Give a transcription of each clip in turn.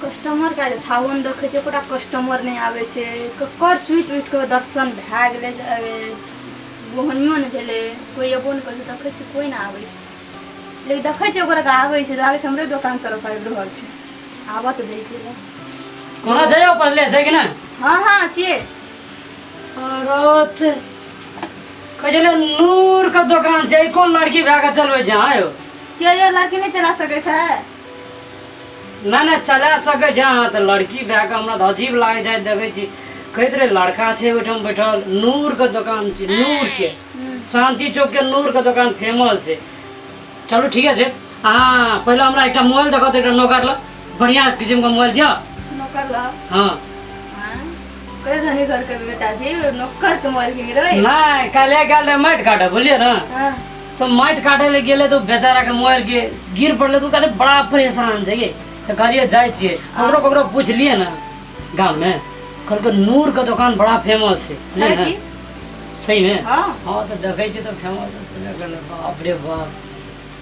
Customer के थाहो नहि देखै छै, एकोटा कस्टमर नहि आबै छै। ककर सुति उठि कऽ दर्शन भए गेलै, बोहनियो नहि भेलै, कोइ अयबो नहि करै छै। देखै छियै कोइ नहि आबै छै, लेकिन देखै छियै ओकरा आबै छै, लागै छै हमरे दोकान तरफ आबि रहल छै। आबऽ तऽ दै के कोना छै यौ, पसले छै कि नहि? हँ हँ छियै। औरत कहै छलै नूर के दोकान छै, कोन लड़की भए कऽ चलबै छै? हँ यौ। के यौ, लड़की नहि चला सकै छै? नहि नहि, चला सकै छै अहाँ तऽ लड़की भए कऽ हमरा तऽ अजीब लागै छै। देखै छी, कहैत रहै लड़का छै ओहिठाम बैठल, नूर के दोकान छै नूर के, शान्ति चौक के नूर के दोकान फेमस छै। चलू ठीके छै। अहाँ पहिले हमरा एकटा मोबाइल देखो तऽ, एकटा नौकर लग बढ़िआँ किसिमके मोबाइल दिअ। नौकर लग? हँ। कते धनी घर के बेटा छी, नौकर के मोबाइल किन लेबै? नहि, काल्हि गेल रहै माटि काटऽ, बुझलियै ने? हाँ। तो माटि काटै लए गेलै तऽ बेचाराके मोबाइल के गिर पड़लै, तऽ ओ कहते बड़ा परेशान छै कि तऽ कहलियै जाइ छियै, ककरो ककरो पुछलियै ने गाममे, कहलकै नूरके दोकान बड़ा फेमस छै। छै बुझलियै ने? की? सहीमे? हाँ। हँ, तऽ देखै छियै तऽ फेमस तऽ छेबे करलै। बाप रे बाप,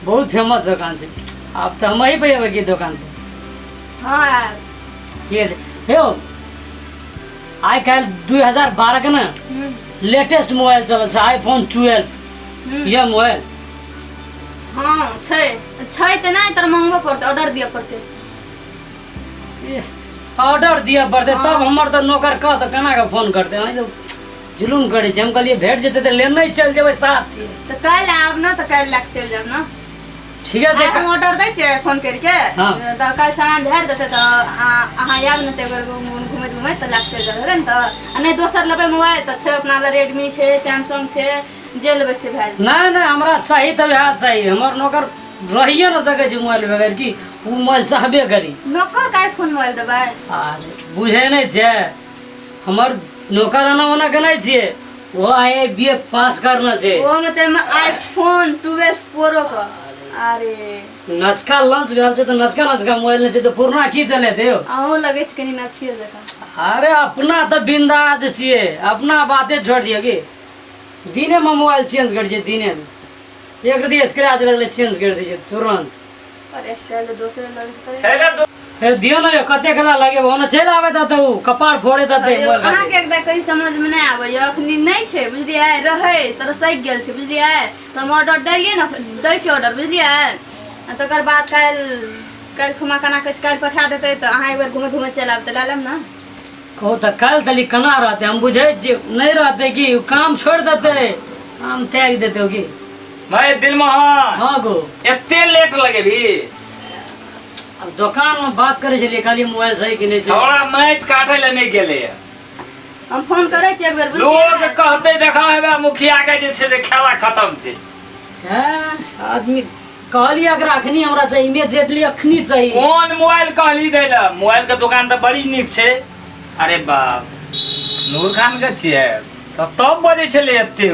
बहुत फेमस दोकान छै। आब तऽ हम अही पे अयबै की दोकान पर? हाँ, आयब। ठीक छै यौ। आइ काल्हि 2012 के ने लेटेस्ट मोबाइल चलल छै, आईफोन 12। यह मोबाइल? हाँ छै, छै तऽ नहि, तोरा मंगबऽ पड़तै, ऑर्डर दिअ पड़तै। ऑर्डर दिअ पड़तै? तब हमर तऽ नौकर कह तऽ केना कऽ फोन करतै? अहीं तऽ जुलुम करै छै। हम कहलियै भेट जेतै तऽ लेने चलि जेबै साथे। तऽ काल्हि आयब ने, तऽ काल्हि लए कऽ चलि जायब ने। ठीके छै। आइ हम ऑर्डर दै छियै फोन करिके। हाँ। तऽ काल्हि सामान झाड़ि देतै, तऽ अहाँ आयब ने तऽ एक बेर घुमैत घुमैत तऽ लए कऽ चलि जायब, हेतै ने तऽ? आ नहि दोसर लेबै मोबाइल तऽ छै अपना लग, रेडमी छै, सैमसंग छै, जे लेबै से भए जेतै। नहि नहि, हमरा चाही तऽ वएह चाही। हमर नौकर रहिए नहि सकै छै मोबाइल बगैर, की ओ मोबाइल चाहबे करी। नौकर के आईफोन मोबाइल देबै? आरे बुझै नहि छै, हमर नौकर एना ओना के नहि छियै, ओ आई आई बी ए पास करना छै। ओहोमे तऽ आईफोन 12 प्रो के, अरे नचका लॉन्च भेल छै तऽ नचका नचका मोबाइल नहि छै तऽ पुरना की चलेतै यौ? अहूँ लगै छै कनि नचिए जकाँ। अरे अपना तऽ बिंदास छियै, अपना बाते छोड़ दियौ की। दिनेमे मोबाइल चेंज करै छियै, दिनेमे एक रति स्क्रैच लगलै, चेंज कर दै छियै तुरंत। पर स्टाइल दोसरे लगै छै। छै ने हे दियौ ने यौ, कते कला लगेबै? ओना चलि आबैत हेतै, ओ कपार फोड़ैत हेतै यौ, मोबाइल खातिर। अहाँके एकटा कही समझमे नहि आबैए। अखनी नहि छै, बुझलियै? रहै तऽ सधि गेल छै, बुझलियै? तऽ हम ऑर्डर देलियै ने, दै छियै ऑर्डर, बुझलियै? आ तकर बाद काल्हि काल्हि खुमा केना कहै छै, काल्हि पठा देतै, तऽ अहाँ एक बेर घुमैत घुमैत चलि आयब तऽ लए लेब ने। कहू तऽ काल्हि तली केना रहतै? हम बुझै छियै नहि रहतै कि ओ काम छोड़ि देतै, काम त्यागि देतै ओ की। भाई दिलमोहन। हँ गो। एते लेट लगेबी? अब दोकान में बात करै छलियै, कहलियै मोबाइल सही कि नहि छै। छौड़ा माटि काटै लए नहि गेलैया। हम फोन करै छियै एक बेर, लोग बुझलियै? कहते देखा हेबे, मुखिया के जे छै से खेला खत्म छै। हैं, आदमी कहलियै अगर अखनी हमरा चाही, इमीडिएटली अखनी चाही। कोन मोबाइल कहली दै लए? मोबाइल के दुकान तऽ बड़ी नीक छै। अरे बाप, नूर खान के छियै तऽ तब बजै छलै एते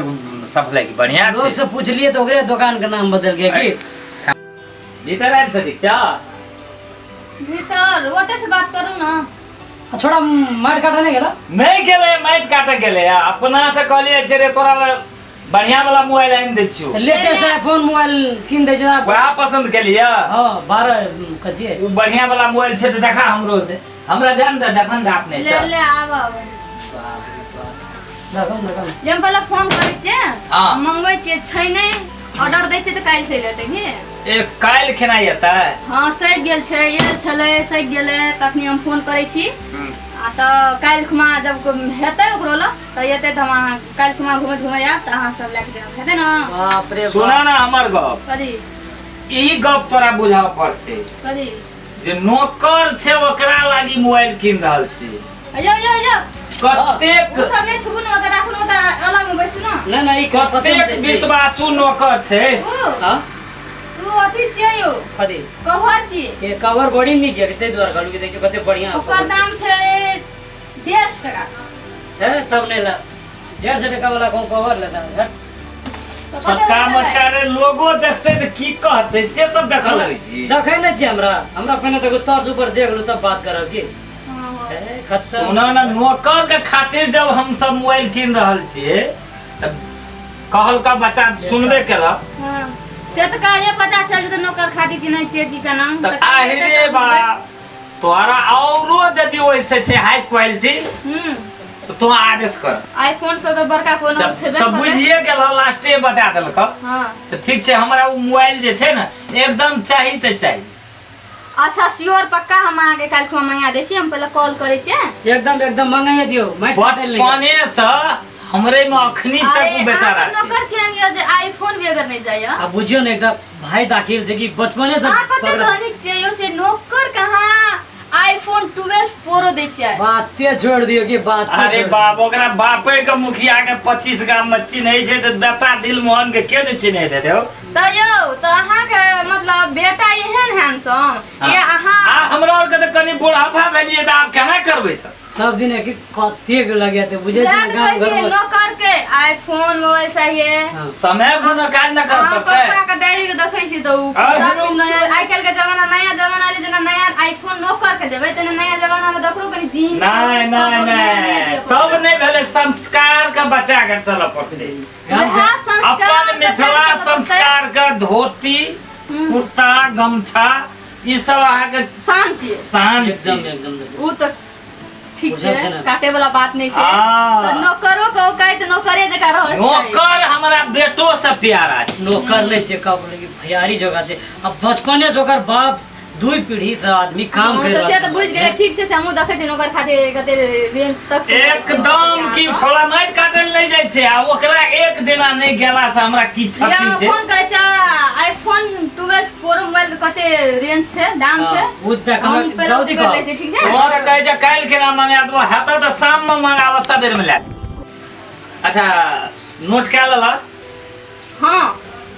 सफलाई की बढ़िया लोग छै। से पूछलियै तऽ ओकरे दोकान के नाम बदल गया की। भीतर आबि सकै छ? भीतर ओतय से बात करू ने। आ छोड़ा मारि काटऽ नहि गेला? नहि गेलै, माटि काटऽ गेलै। अपना से कहलियै जे रे तोरा लए बढ़िया वाला मोबाइल आनि दै छियौ। लेटेस्ट आईफोन मोबाइल कीन दै छै। वएह पसन्द केलियै? हँ, 12 कचिए। ओ बढ़िया वाला मोबाइल छै तऽ देखा हमरो, हमरा जान दे, देखन रात नहि ले सर। ले, आब आब। देखम देखम। जे हम पहिले फोन करै छियै। हाँ। मंगबै छियै, छै नहि, ऑर्डर दै छियै तऽ काल्हि चलि एतै की। ए काल्हि खेनाइ एतै? हँ, सधि गेल छै, आयल छलै, सधि गेलै। तखनी हम फोन करै छी आ तऽ काल्हि खुमा जब हेतै ओकरो लग तऽ एतै, तऽ हम अहाँ काल्हि खुमा घुमैत घुमैत आयब तऽ अहाँ सब लए कऽ जायब, हेतै ने? बाप रे बाप। सुना ना हमर गप। कथी? ई गप तोरा बुझऽ पड़तै। कथी? जे नौकर छै ओकरा लागी मोबाइल कीन रहल छी। यौ यौ यौ। कतेक ओ सब नहि छुबू ने, ओतऽ राखू ने, ओतऽ अलग मे बैसू ने। नहि नहि, ई कतेक विश्वासू नौकर छै। ओ हाँ। ओ अथी छियै यौ। कथी? कवर छियै। ये कवर बड़ी नीक है, ताहि दुआरे कहलहुँ कि देखियौ कते बढ़िया। ओकर दाम छै 150 टका। है, तब नहि ला, 150 टका वाला कहूँ कवर लेता हट। तऽ कते छोटका लेबै? मोटका रे, लोगो देखतै तऽ की कहतै से सब देखऽ लगै छी। देखै नहि छियै हमरा, हमरा पहिने तऽ तर्ज ऊपर देख लू तब बात करब की। हँ, ए, खत्म। सुना ना, नौकर के खातिर जब हम सब मोबाइल कीन रहल छियै तऽ कहलका बच्चा सुनबे केलक। हँ। से तऽ काल्हे पता चल जेतै नौकर खातिर कि नहि छियै की केना। तऽ आहि रे बा। तोहरा औरो यदि ओहिसे छै हाई क्वालिटी तो तू आदेश कर। आईफोन से तऽ बड़का कोनो छेबे तऽ करै। बुझिए गेल, लास्टे बता देलक। हाँ। तऽ ठीक छै, हमरा ओ मोबाइल जे छै ने एकदम चाही तऽ चाही। अच्छा, श्योर, पक्का हम अहाँके काल्हि खुमा मंगा दै छी। हम पहिले कॉल करै छियै। एकदम एकदम मंगाइए दियौ, माटि काटै लए। बचपने से हमरे में अखनी तक अरे उ बेचारा अहाँके छै। नौकर केहन यऽ जे आईफोन भी अगर नहि जाइए? आ बुझियौ ने, एकटा भाई दाखिल छै कि बचपने से अहाँ कते पकड़ल। धनिक छियै यौ से नौकर कहाँ आईफोन 12 प्रो दै छियै? बाते छोड़ दियौ कि बाते अरे छोड़ दियौ। बाप, ओकरा बापे के मुखिया के 25 गाम में चिन्है छै तऽ बेटा दिल मोहन के के नहि चिन्है देते हो? तऽ यौ, तऽ अहाँके मतलब बेटा एहन हैंडसम ये अहाँ। आ हमरा आर के तऽ कनि बुढ़ापा भेलियै तऽ आब केना करबै तऽ? सब दिन एक कतेक लगे ते बुझै वएह छी तऽ गाम कहै घर छियै, में। नौकर के आईफोन मोबाइल चाहिए। हाँ। समय कोनो काज न कर अहाँ पड़तै। पप्पा के डायरी के देखै छी तऽ उ आ, पूरा हेलो। नया आइ काल्हि के जमाना, नया जमाना एलै। जेना नया आईफोन नौकर के देबै, तेना नया जमाना में देखरो कनि जीन्स नहि सब नहि नया नया नहि दिअ तब पड़तै। नहि भेलै, संस्कार के बचा के चलऽ पड़तै। गाम वएह संस्कार अपन बचा के मिथिला चलऽ पड़तै। संस्कार के धोती, कुर्ता, गमछा ई सब अहाँके शान छियै। शान एकदम छी। एकदम। उ तऽ ठीक बुझल छै, छै ने? काटे वाला बात नहि छै। आ। तऽ नौकरो के औकात नौकरे जकाँ रहऽ के चाही। नौकर हमरा बेटो से प्यारा छै। नौकर नहि छै, कब लेकिन भैयारी जगह छै। आ बचपने से ओकर बाप, दुई पीढ़ी से आदमी काम हाँ, कर तऽ रहल से तऽ छै। बुझि गेलै। ठीक छै, से हमहूँ देखै छियै नौकर खातिर कते रेंज तक। एकदम की थोड़ा माटि काटल नहि जाइ छै आ ओकरा एक दिना नहि गेला से हमरा की या क्षति छै? फोन करै छै, आईफोन 12 प्रो मोबाइल के कते रेंज छै, दाम छै? हाँ, ओ तऽ हम पहिले जल्दी कर लै कहू। छियै, ठीक छै। तोहर कहै छै काल्हि केना मंगा देबो, हेतौ तऽ शाम मे मंगाबऽ, सबेर मे लए। अच्छा, नोट कए लेलह? हाँ।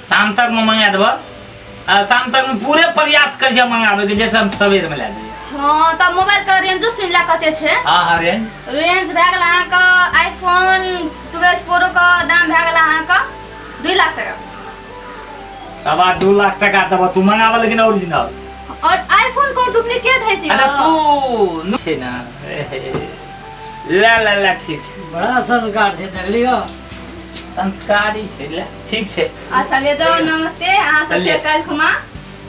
शाम तक मे मंगा देबऽ आ शाम तक मे पूरे प्रयास करै छियै मंगाबै के, जैसे हम सबेर मे लए जइयै। हाँ, तऽ मोबाइल के रेंजो सुनि ला कते छै। हाँ हाँ, रेंज। रेंज भए गेल अहाँके आईफोन 12 प्रो के दाम भए गेल अहाँके 2 लाख टका। 2.25 लाख टका देबऽ, तू मंगाबऽ लेकिन ओरिजिनल। और आईफोन कोन डुप्लीकेट होइ छै? अच्छा। यौ? तू छै ने, ले ले ले, ठीक छै। बड़ा संस्कार छै, देखलियो? संस्कारी छै, ले, ठीक छै। अच्छा, ले जाओ, नमस्ते अहाँ सब। चलिए। फेर काल्हि खुमा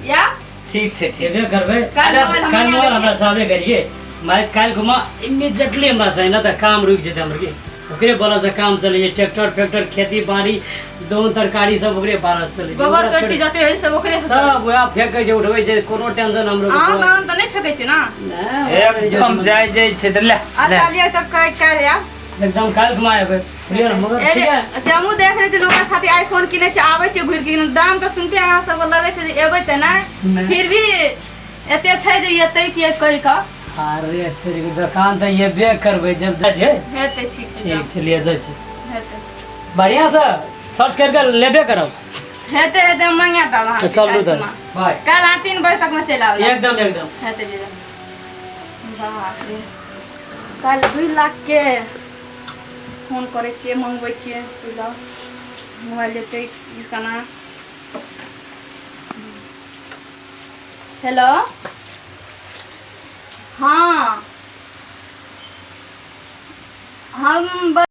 या। ठीक छै, ठीक हेबे छै। करबै। काल्हि मोबाइल हम काल्हि मंगा मोबाइल दै हमरा छियै। चाहबे करिए मैं काल्हि खुमा इमीडिएटली हमरा चाही ना तऽ काम रुकि जेतै हमर, की ओकरे बला से काम चलै छै, ट्रैक्टर फैक्टर, खेती बाड़ी, दौन तरकारी सब ओकरे बारह से चलै छै। गोबर ओकरा करची जते होइ सब ओकरे से चलै। सब वएह फेकै छै, उठबै छै, कोनो टेंशन हमरो अहाँ गाम तऽ नहि फेकै छी ना? नहि। एकदम जाय जाइ छै तऽ ले ले। अच्छा, लिअ तऽ काल्हि आयब। एकदम काल्हि खुमा एबै, क्लियर मगर ठीक है। से हमहूँ देख रहल छी, लोक खातिर आईफोन किनै छै, आबै छै घुरि के। दाम तऽ सुनते अहाँ सबके लगै छै जे एबै तऽ नहि? नहि। फिर भी एते छै जे एतै कि कहि कऽ। अरे तोरी के दोकान तऽ एबे करबै जब जाइ छै। हेतै, ठीक छै, जाउ। ठीक छै, लिए जाइ छी। हेतै। बढ़िआँ से सर्च करि कऽ लेबे करब। हेतै हेतै, हम मंगा देब अहाँके। तऽ चलू काल्हि तऽ खुमा। बाय। काल्हि अहाँ 3 बजे तकमे चलि आबू। एकदम एकदम। हेतै जीजा। बाप रे, काल्हि 2 लाख के फोन करै छियै, मंगबै छियै, बुझलहुँ मोबाइल एतै ई केना। हेलो, हाँ, हम